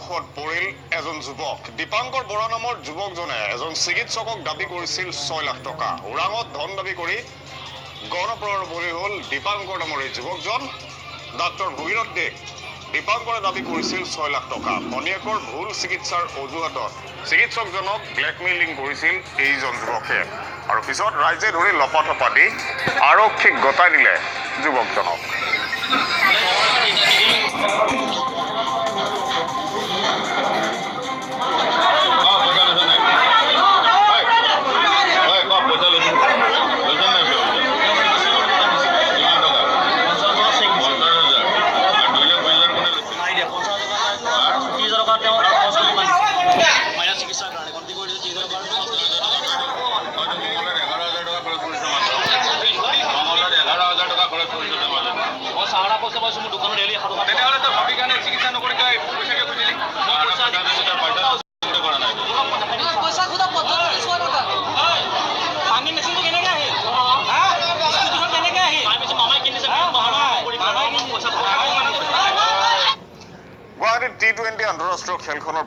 ৰোষত পৰিল এজন যুৱক। দীপাংকৰ বৰা নামৰ যুৱকজনে এজন চিকিৎসকক দাবী কৰিছিল 6 লাখ টকা। ওৰাঙত ধন দাবী কৰি গণপ্ৰহাৰৰ বলি হ'ল দীপাংকৰ নামৰ এই যুৱকজন। ডাক্তৰ ভগীৰথ দেৱ দীপাংকৰে দাবী কৰিছিল 6 লাখ টকা। ভনীয়েকৰ ভুল চিকিৎসাৰ অজুহাতত চিকিৎসকজনক ব্লেকমেইলিং কৰিছিল এইজন যুৱকে আৰু পিছত ৰাইজে ধৰি লপাথপা দি আৰক্ষীক গতাই দিলে যুৱকজনক। গুৱাহাটীত টি-20 আন্তঃৰাষ্ট্ৰীয় খেলখনৰ